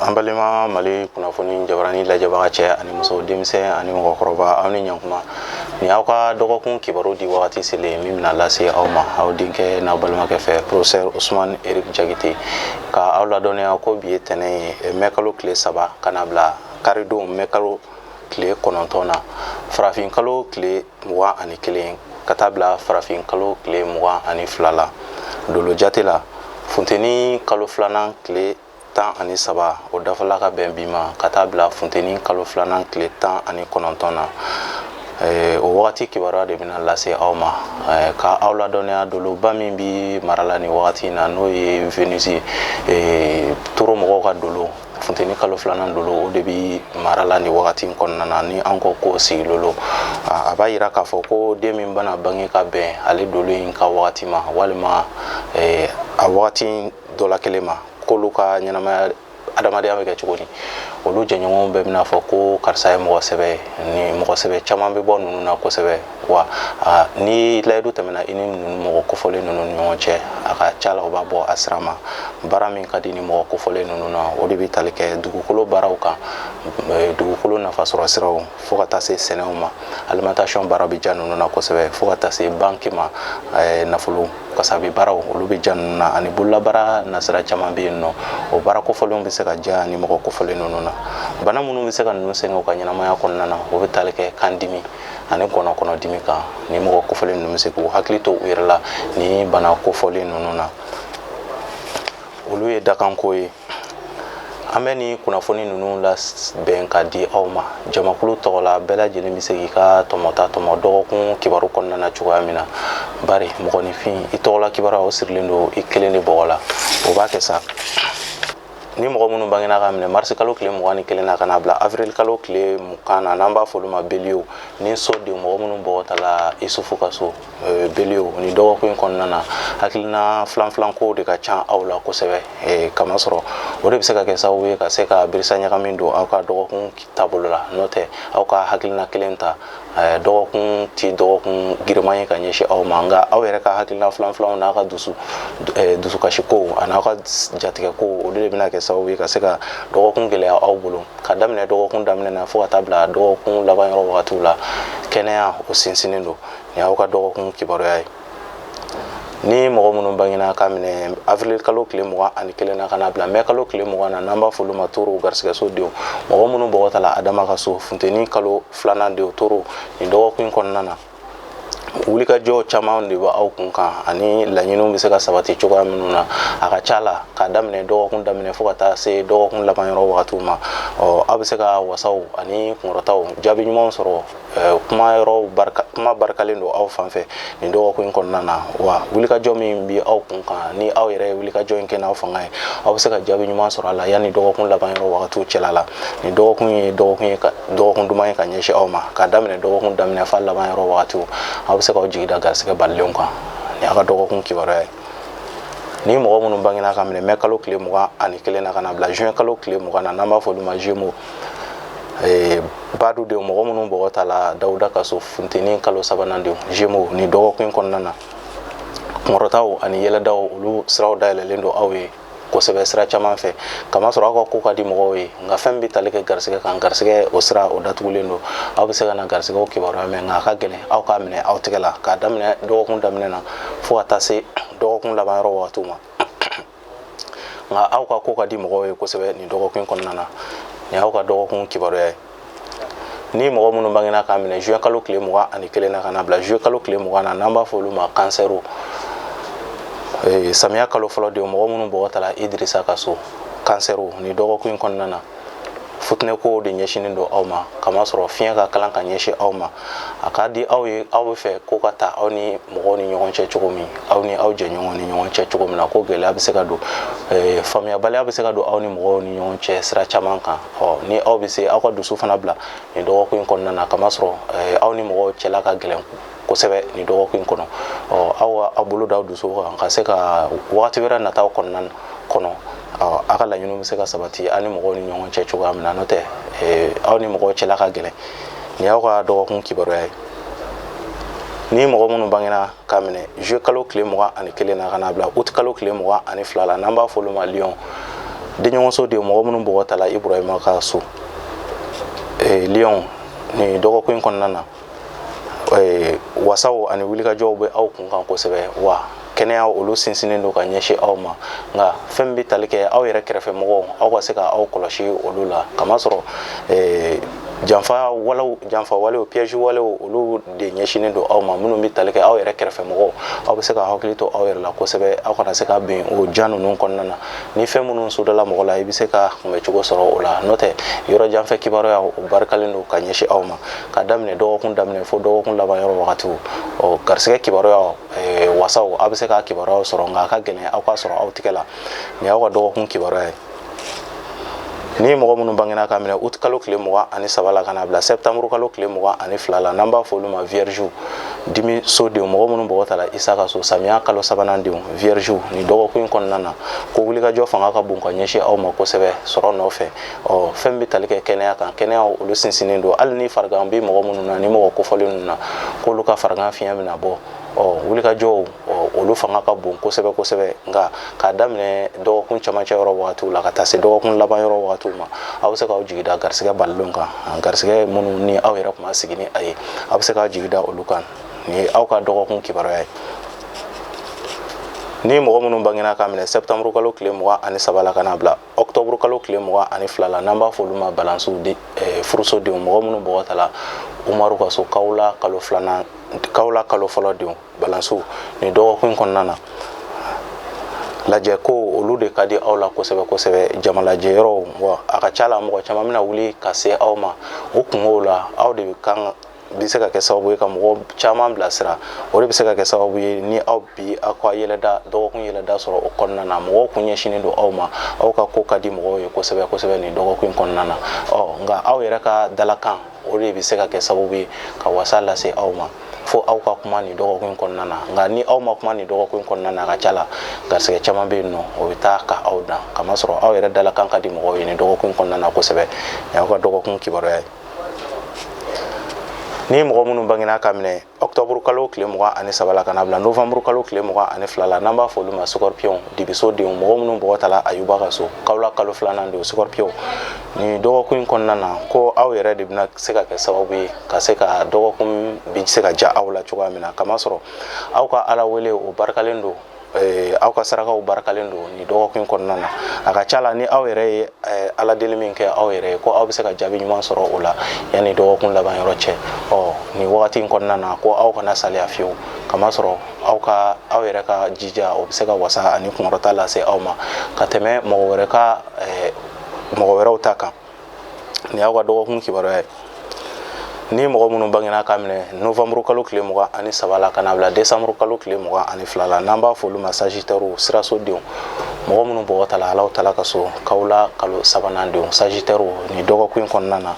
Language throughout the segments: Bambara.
An balima Mali kunnafoni jabarani lajɛbaga, cɛ ani muso, denmisɛn ani mɔgɔkɔrɔba, aw ni ɲankuma. Ni aw ka dɔgɔkun kibaru di wagati selen min bɛna lase aw ma, aw denkɛ n'aw balimakɛ fɛ, professeur Ousmane Eric Diakité, ka aw ladɔnniya ko bi ye tɛnɛn ye, mɛ kalo tile 3 ka na bila karidon mɛ kalo tile 9 na, farafin kalo tile 21 ka taa bila farafin kalo tile 22 la, dolo jate la, funteni kalo filanan tile 13, o dafala ka bɛn bi ma, ka taa bila funteni kalo filanan tile 19 na. O wagati kibaruya de bɛna lase aw ma, ka aw ladɔnniya doloba min bi mara la nin wagati in na, n'o ye Venus ye, toro mɔgɔw ka dolo, funteni kalo filanan dolo, o de bi mara la nin wagati in kɔnɔna na. Ni an ko ko sigilolo, a b'a yira k'a fɔ ko den min bɛna bange ka bɛn ale dolo in ka wagati ma, walima a wagati dɔ la kelen ma, k'olu ka ɲɛnamaya adamadenya bɛ kɛ cogo di, olu jɛɲɔgɔnw bɛɛ bɛna fɔ ko karisa ye mɔgɔ sɛbɛ ye. Ni mɔgɔ sɛbɛ caman bɛ bɔ ninnu na kosɛbɛ. Wa ni layidu tɛmɛna i ni ninnu mɔgɔ kofɔlen ninnu ni ɲɔgɔn cɛ, a ka ca la, o b'a bɔ a sira ma. Baara min ka di ni mɔgɔ kofɔlen ninnu na, o de bɛ tali kɛ dugukolo baaraw kan, dugukolo nafasɔrɔ siraw, fo ka taa se sɛnɛw ma. Alimentation baara bɛ ja ninnu na kosɛbɛ, fo ka taa se banki ma, nafolo kasabi baaraw, olu bɛ ja ninnu na, ani bololabaara nasira caman bɛ yen nɔ. O baara kofɔlenw bɛ se ka ja ni mɔgɔ kofɔlen ninnu na. Bana minnu bɛ se ka ninnu sɛgɛn u ka ɲɛnamaya kɔnɔna na, o bɛ tali kɛ kan dimi ani gɔnɔkɔnɔdimi kan. Ni mɔgɔ kofɔlen ninnu bɛ se k'u hakili to u yɛrɛ la ni bana kofɔlen ninnu na, olu ye dakanko ye. An bɛ ni kunnafoni ninnu labɛn ka di aw ma jamakulu tɔgɔ la. Bɛɛ lajɛlen bɛ se k'i ka tɔmɔta tɔmɔ dɔgɔkun kibaru kɔnɔna na cogoya min na, bari mɔgɔninfin, i tɔgɔla kibaruya, o sirilen don i kelen de bɔgɔ la. O b'a kɛ sa. Ni mɔgɔ minnu bangena ka minɛ marisi kalo tile 21 na ka na bila avril kalo tile 20 na, n'an b'a fɔ olu ma bélier, ni so den, mɔgɔ minnu bɔgɔ tala Isufu ka so, bélier, ni dɔgɔkun in kɔnɔna na, hakilina filan filan kow de ka ca aw la kosɛbɛ, kamasɔrɔ o de bɛ se ka kɛ sababu ye ka se ka birisa ɲagami don aw ka dɔgɔkun taabolo la. N'o tɛ, aw ka hakilina kelen ta, dɔgɔkun ti dɔgɔkun giriman ye ka ɲɛsin aw ma. Nka aw yɛrɛ ka hakilina filan filanw n'a ka dusukasi kow a n'aw ka jatigɛ kow, olu de bɛna kɛ sababu ye ka se ka dɔgɔkun gɛlɛya aw bolo, ka daminɛ dɔgɔkun daminɛ na fo ka taa bila dɔgɔkun laban yɔrɔ wagatiw la. Kɛnɛya, o sinsinnen don. Nin y'aw ka dɔgɔkun kibaruya ye. Ni mɔgɔ minnu bangena ka minɛ avril kalo tile 21 na ka na bila mɛ kalo tile 20 na, n'an b'a fɔ olu ma toro, garisigɛso denw, mɔgɔ minnu bɔgɔ ta la Adama ka so, funteni kalo filanan denw, toro, nin dɔgɔkun in kɔnɔna na, wulikajɔ caman de bɛ aw kun kan, ani laɲiniw bɛ se ka sabati cogoya minnu na. A ka ca la, k'a daminɛ dɔgɔkun daminɛ fo ka taa se dɔgɔkun laban yɔrɔ wagatiw ma, ɔ, aw bɛ se ka wasaw ani kunkɔrɔtaw, jaabi ɲumanw sɔrɔ. Kuma yɔrɔ barika, kuma barikalen don aw fan fɛ nin dɔgɔkun in kɔnɔna na. Wa wulikajɔ min bɛ aw kun kan, ni aw yɛrɛ ye wulikajɔ in kɛ n'aw fanga ye, aw bɛ se ka jaabi ɲuman sɔrɔ a la yanni dɔgɔkun laban yɔrɔ wagatiw cɛla la. Nin dɔgɔkun ye dɔgɔkun ye ka dɔgɔkun duman ye ka ɲɛsin aw ma. K'a daminɛ dɔgɔkun daminɛ f'a laban yɔrɔ wagatiw, aw bɛ se k'aw jigi da garisɛgɛ balilenw kan. Nin y'aw ka dɔgɔkun kibaruya ye. Ni mɔgɔ minnu bangena ka minɛ mɛ kalo tile 21 na ka na bila juin kalo tile 20 na, n'an b'a fɔ olu ma Gémeaux, badu denw, mɔgɔ minnu bɔgɔ ta la Dawuda ka so, funteni kalo sabanan denw, Gémeaux, ni dɔgɔkun in kɔnɔna na, kunkɔrɔtaw ani yɛlɛdaw, olu siraw dayɛlɛlen don aw ye kosɛbɛ sira caman fɛ, kamasɔrɔ aw ka ko ka di mɔgɔw ye. Nka fɛn bɛ tali kɛ garisɛgɛ kan, garisɛgɛ o sira, o datugulen don. Aw bɛ se ka na garisɛgɛw kibaruya mɛn, nka a ka gɛlɛn aw k'a minɛ aw tɛgɛ la, k'a daminɛ dɔgɔkun daminɛ na fo ka taa se dɔgɔkun laban yɔrɔ wagatiw ma. Nka aw ka ko ka di mɔgɔw ye kosɛbɛ nin dɔgɔkun kɔnɔna na. Nin y'aw ka dɔgɔkun kibaruya ye. Ni mɔgɔ minnu bangena k'a minɛ juin kalo tile 21 na ka na bila juillet kalo tile 20 na, n'an b'a fɔ olu ma cancer, samiya kalo fɔlɔ denw, mɔgɔ minnu bɔgɔ ta la Idirisa ka so, cancer, nin dɔgɔkun in kɔnɔna na, futinɛko de ɲɛsinnen don aw ma, kamasɔrɔ fiɲɛ ka kalan ka ɲɛsin aw ma. A ka di aw ye, aw bɛ fɛ ko ka ta aw ni mɔgɔw ni ɲɔgɔn cɛ cogo min, aw ni aw jɛɲɔgɔn ni ɲɔgɔn cɛ cogo min na, ko gɛlɛya bɛ se ka don, faamuyabaliya bɛ se ka don aw ni mɔgɔw ni ɲɔgɔn cɛ sira caman kan. Ɔ, ni aw bɛ se, aw ka dusu fana bila nin dɔgɔkun in kɔnɔna na, kamasɔrɔ aw ni mɔgɔw cɛla ka gɛlɛn kosɛbɛ nin dɔgɔkun in kɔnɔ. Ɔ, aw aw bolo d'aw dusu kan ka se ka wagati wɛrɛ nataw kɔnɔna kɔnɔ, aw ka laɲiniw bɛ se ka sabati aw ni mɔgɔw ni ɲɔgɔn cɛ cogoya min na. N'o tɛ, aw ni mɔgɔw cɛla ka gɛlɛn. Nin y'aw ka dɔgɔkun kibaruya ye. Ni mɔgɔ minnu bangena k'a minɛ juillet kalo tile 21 na ka na bila août kalo tile 22 la, n'an b'a fɔ olu ma lion, Denɲɔgɔnso denw, mɔgɔ minnu bɔgɔ tala Iburahima ka so, Lion, nin dɔgɔkun in kɔnɔna na, wasaw ani wulikajɔw bɛ aw kun kan kosɛbɛ, wa kɛnɛya olu sinsinnen don ka ɲɛsin aw ma. Nka fɛn bɛ tali kɛ aw yɛrɛ kɛrɛfɛ mɔgɔw, aw ka se ka aw kɔlɔsi olu la, kamasɔrɔ janfa walew, janfa walew, piège walew, olu de ɲɛsinnen don aw ma. Minnu bɛ tali kɛ aw yɛrɛ kɛrɛfɛ mɔgɔw, aw bɛ se ka hakili to aw yɛrɛ la kosɛbɛ, aw kana se ka bin o ja ninnu kɔnɔna na. Ni fɛn minnu sodala mɔgɔ la, i bɛ se ka kunbɛcogo sɔrɔ o la. N'o tɛ, yɔrɔ janfɛ kibaruya o barikalen don ka ɲɛsin aw ma, ka daminɛ dɔgɔkun daminɛ fo dɔgɔkun laban yɔrɔ wagatiw. Ɔ garisɛgɛ kibaruya, wasaw, aw bɛ se ka kibaruyaw sɔrɔ, nka a ka gɛlɛn aw ka sɔrɔ aw tigɛ la. Nin y'aw ka dɔgɔkun kibaruya ye. Ni mɔgɔ minnu bangena ka minɛ août kalo tile 23 la ka na bila septembre kalo tile 22 la, n'an b'a fɔ olu ma vierge, dimi so denw, mɔgɔ minnu bɔgɔ tala Isa ka so, samiya kalo sabanan denw, vierge, nin dɔgɔkun in kɔnɔna na, ko wulikajɔ fanga ka bon ka ɲɛsin aw ma kosɛbɛ sɔrɔ nɔfɛ. Ɔ fɛn bɛ tali kɛ kɛnɛya kan, kɛnɛya olu sinsinnen don. Hali ni farigan bɛ mɔgɔ minnu na, ni mɔgɔ kofɔlen ninnu na, k'olu ka farigan fiɲɛ bɛna bɔ. Ɔ wulikajɔw olu fanga ka bon kosɛbɛ kosɛbɛ. Nka k'a daminɛ dɔgɔkun camancɛ yɔrɔ wagatiw la ka taa se dɔgɔkun laban yɔrɔ wagatiw ma, aw bɛ se k'aw jigi da garisɛgɛ balilenw kan, garisɛgɛ minnu ni aw yɛrɛ tun ma sigi ni a ye, aw bɛ se k'aw jigi da olu kan. Nin ye aw ka dɔgɔkun kibaruya ye. Ni mɔgɔ minnu bangena ka minɛ septembre kalo tile 23 la ka na bila octobre kalo tile 22 la, n'an b'a fɔ olu ma balansiw di, furuso denw, mɔgɔ minnu bɔgɔ tala Umaru ka so, kawula kalo filanan, kawula kalo fɔlɔ denw, balansiw, nin dɔgɔkun kɔnɔna na, lajɛ ko olu de ka di aw la kosɛbɛ kosɛbɛ, jamalajɛ yɔrɔw. Wa a ka ca la, mɔgɔ caman bɛna wuli ka se aw ma o kungow la. Aw de kan bɛ se ka kɛ sababu ye ka mɔgɔ caman bilasira. O de bɛ se ka kɛ sababu ye ni aw bi aw ka yɛlɛda, dɔgɔkun yɛlɛda sɔrɔ o kɔnɔna na. Mɔgɔw kun ɲɛsinnen don aw ma, aw ka ko ka di mɔgɔw ye kosɛbɛ kosɛbɛ nin dɔgɔkun in kɔnɔna na. Ɔ nka aw yɛrɛ ka dalakan, o de bɛ se ka kɛ sababu ye ka wasa lase aw ma, fo aw ka kuma nin dɔgɔkun kɔnɔna na. Nka ni aw ma kuma nin dɔgɔkun kɔnɔna na, a ka ca la garisɛgɛ caman bɛ yen nɔ, o bɛ taa ka aw dan, kamasɔrɔ aw yɛrɛ dalakan ka di mɔgɔw ye nin dɔgɔkun kɔnɔna na kosɛbɛ. Nin y'aw ka dɔgɔkun kibaruya ye. Ni mɔgɔ minnu bangena ka minɛ octobre kalo tile 23 la ka na bila novembre kalo tile 22 la, n'an b'a fɔ olu ma scorpion, dibiso denw, mɔgɔ minnu bɔgɔ tala Ayuba ka so, kawula kalo filanan denw, scorpion, nin dɔgɔkun in kɔnɔna na, ko aw yɛrɛ de bɛna se ka kɛ sababu ye ka se ka dɔgɔkun bɛ se ka diya aw la cogoya min na, kamasɔrɔ aw ka Ala wele o barikalen don, aw ka sarakaw barikalen don nin dɔgɔkun kɔnɔna na. A ka ca la, ni aw yɛrɛ ye Ala deli min kɛ aw yɛrɛ ye, ko aw bɛ se ka jaabi ɲuman sɔrɔ o la yanni dɔgɔkun laban yɔrɔ cɛ. Ɔ nin wagati in kɔnɔna na, ko aw kana saliya fiyewu, kamasɔrɔ aw ka aw yɛrɛ ka jija, o bɛ se ka wasa ani kunkɔrɔta lase aw ma ka tɛmɛ mɔgɔ wɛrɛ ka mɔgɔ wɛrɛw ta kan. Nin y'aw ka dɔgɔkun kibaruya ye. Ni mɔgɔ minnu bangena ka minɛ novembre kalo tile 23 la ka na bila décembre kalo tile 22 la, n'an b'a fɔ olu ma sagittaire, siraso denw, mɔgɔ minnu bɔgɔ tala Alaw tala ka so, kawula kalo sabanan denw, sagittaire, nin dɔgɔkun in kɔnɔna na,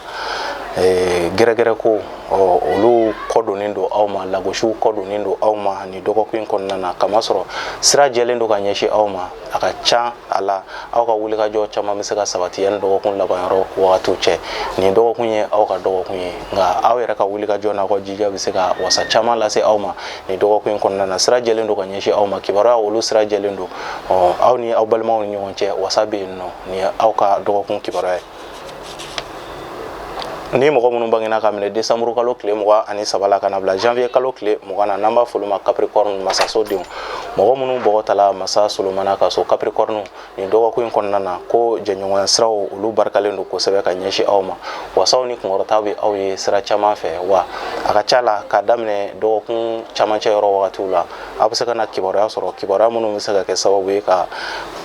gɛrɛgɛrɛ ko olu kɔ donnen don aw ma, lagosiw kɔ donnen don aw ma nin dɔgɔkun in kɔnɔna na, kamasɔrɔ sira jɛlen don ka ɲɛsin aw ma. A ka ca a la, aw ka wulikajɔ caman bɛ se ka sabati yanni dɔgɔkun laban yɔrɔ wagatiw cɛ. Nin dɔgɔkun ye aw ka dɔgɔkun ye, nka aw yɛrɛ ka wulikajɔ n'aw ka jija bɛ se ka wasa caman lase aw ma nin dɔgɔkun in kɔnɔna na. Sira jɛlen don ka ɲɛsin aw ma, kibaruya olu sira jɛlen don. Aw ni aw balimaw ni ɲɔgɔn cɛ, wasa bɛ yen nɔ. Nin ye aw ka dɔgɔkun kibaruya ye. Ni mɔgɔ minnu bangena ka minɛ décembre kalo tile 23 la ka na bila janvier kalo tile 20 na, n'an b'a fɔ olu ma capricorne, masaso denw, mɔgɔ minnu bɔgɔ tala masa Solomana ka so, capricorne, nin dɔgɔkun in kɔnɔna na, ko jɛɲɔgɔnya siraw olu barikalen don kosɛbɛ ka ɲɛsin aw ma. Wasaw ni kunkɔrɔta bɛ aw ye sira caman fɛ. Wa a ka ca la, k'a daminɛ dɔgɔkun camancɛ yɔrɔ wagatiw la, aw bɛ se ka na kibaruya sɔrɔ, kibaruya minnu bɛ se ka kɛ sababu ye ka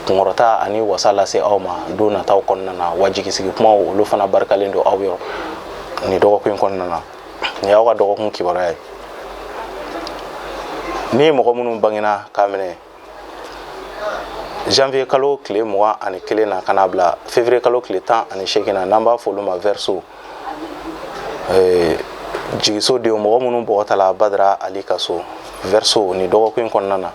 kunkɔrɔta ani wasa lase aw ma don nataw kɔnɔna na. Wa jigisigi kumaw olu fana barikalen don aw yɔrɔ nin dɔgɔkun in kɔnɔna na. Nin y'aw ka dɔgɔkun kibaruya ye. Ni mɔgɔ minnu bangena k'a minɛ janvier kalo tile 21 na ka na bila février kalo tile 18 na, n'an b'a fɔ olu ma verseau, jigiso denw, mɔgɔ minnu bɔgɔ tala Badara Ali ka so, verseau, nin dɔgɔkun in kɔnɔna na,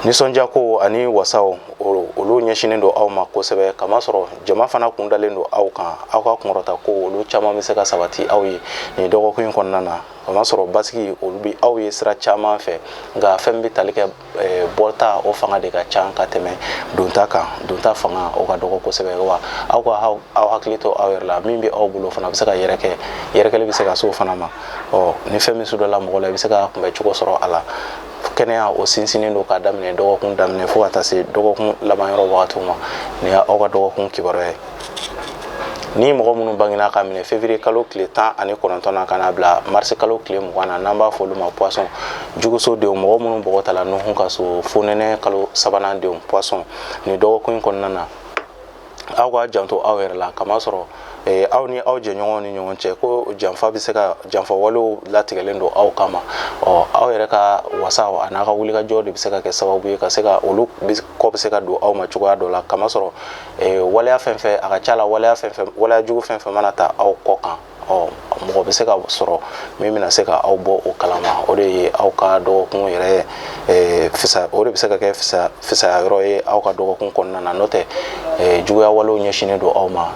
nisɔndiya ko ani wasaw olu ɲɛsinnen don aw ma kosɛbɛ, kamasɔrɔ jama fana kun dalen don aw kan. Aw ka kunkɔrɔta ko olu caman bɛ se ka sabati aw ye nin dɔgɔkun in kɔnɔna na, kamasɔrɔ basigi olu bɛ aw ye sira caman fɛ. Nka fɛn bɛ tali kɛ bɔta, o fanga de ka ca ka tɛmɛ donta kan. Donta fanga o ka dɔgɔ kosɛbɛ. Wa aw ka aw hakili to aw yɛrɛ la, min bɛ aw bolo fana bɛ se ka yɛrɛkɛ, yɛrɛkɛli bɛ se ka s'o fana ma. Ɔ ni fɛn min sudala mɔgɔ la, i bɛ se ka kunbɛ cogo sɔrɔ a la. Kɛnɛya o sinsinnen don k'a daminɛ dɔgɔkun daminɛ fo ka taa se dɔgɔkun laban yɔrɔ wagatiw ma. Nin y'aw ka dɔgɔkun kibaruya ye. Ni mɔgɔ minnu bangena k'a minɛ février kalo tile 19 na ka n'a bila mars kalo tile 20 na, n'an b'a fɔ olu ma poisson, juguso denw, mɔgɔ minnu bɔgɔ tala Nuhun ka so, fonɛnɛ kalo sabanan denw, poisson, nin dɔgɔkun in kɔnɔna na, aw ka janto aw yɛrɛ la, kamasɔrɔ aw ni aw jɛɲɔgɔnw ni ɲɔgɔn cɛ ko janfa bɛ se ka, janfa walew latigɛlen don aw kama. Ɔ aw yɛrɛ ka wasa a n'a ka wulikajɔ de bɛ se ka kɛ sababu ye ka se ka olu kɔ bɛ se ka don aw ma cogoya dɔ la, kamasɔrɔ waleya fɛn fɛn a ka ca la, waleya fɛn fɛn, waleya jugu fɛn fɛn mana ta aw kɔ kan, ɔ mɔgɔ bɛ se ka sɔrɔ min bɛna se ka aw bɔ o kalama. O de ye aw ka dɔgɔkun yɛrɛ fisa, o de bɛ se ka kɛ fisa fisaya yɔrɔ ye aw ka dɔgɔkun kɔnɔna na. N'o tɛ, juguya walew ɲɛsinnen don aw ma,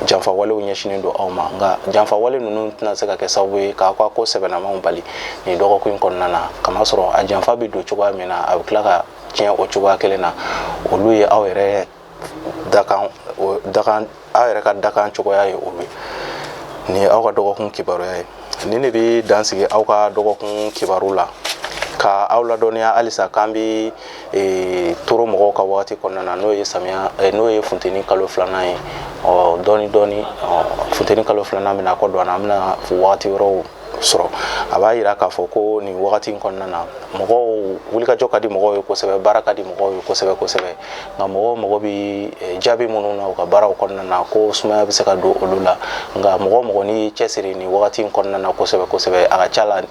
janfa walew ɲɛsinnen don aw ma. Nka janfa wale ninnu tɛna se ka kɛ sababu ye k'aw ka ko sɛbɛnnamanw bali nin dɔgɔkun in kɔnɔna na, kamasɔrɔ a janfa bɛ don cogoya min na, a bɛ tila ka tiɲɛ o cogoya kelen na. Olu ye aw yɛrɛ dakan, dakan, aw yɛrɛ ka dakan cogoya ye o ye. Nin ye aw ka dɔgɔkun kibaruya ye. Nin de bɛ dan sigi aw ka dɔgɔkun kibaru la, ka aw ladɔnniya halisa k'an bɛ toro mɔgɔw ka wagati kɔnɔna na, n'o ye samiya, n'o ye funteni kalo filanan ye. Ɔ dɔɔni dɔɔni, funteni kalo filanan bɛna kɔ don an na, an bɛna wagati wɛrɛw sɔrɔ. A b'a yira k'a fɔ ko nin wagati in kɔnɔna na, mɔgɔw wulikajɔ ka di mɔgɔw ye kosɛbɛ, baara ka di mɔgɔw ye kosɛbɛ kosɛbɛ. Nka mɔgɔw mago bɛ jaabi minnu na u ka baaraw kɔnɔna na, ko sumaya bɛ se ka don olu la. Nka mɔgɔ mɔgɔ n'i y'i cɛsiri nin wagati in kɔnɔna na kosɛbɛ kosɛbɛ, a ka ca la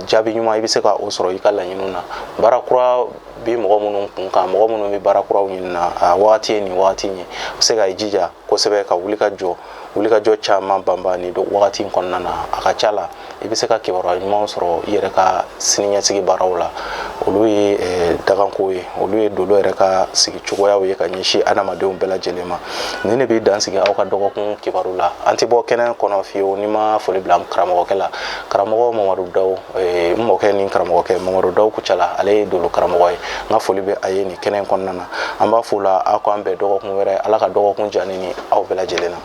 jaabi ɲuman i bɛ se ka o sɔrɔ i ka laɲiniw na. Baara kura bɛ mɔgɔ minnu kun kan, mɔgɔ minnu bɛ baara kuraw ɲini na, a wagati ye nin wagati in ye. A bɛ se ka i jija kosɛbɛ ka wuli ka jɔ, wulikajɔ caman banban nin wagati in kɔnɔna na. A ka ca la i bɛ se ka kibaruya ɲumanw sɔrɔ i yɛrɛ ka siniɲɛsigi baaraw la. Olu ye daganko ye, olu ye dolo yɛrɛ ka sigi cogoyaw ye ka ɲɛsin adamadenw bɛɛ lajɛlen ma. Nin de bɛ dan sigi aw ka dɔgɔkun kibaru la. An tɛ bɔ kɛnɛ kɔnɔ fiyewu ni ma foli bila karamɔgɔkɛ la, karamɔgɔ Mamadu Daw, n mɔkɛ ni karamɔgɔkɛ Mamadu Daw Kucala, ale ye dolo karamɔgɔ ye. N ka foli bɛ a ye nin kɛnɛ in kɔnɔna na. An b'a fo la, aw k'an bɛn dɔgɔkun wɛrɛ. Ala ka dɔgɔkun diya ne ni aw bɛɛ lajɛlen na.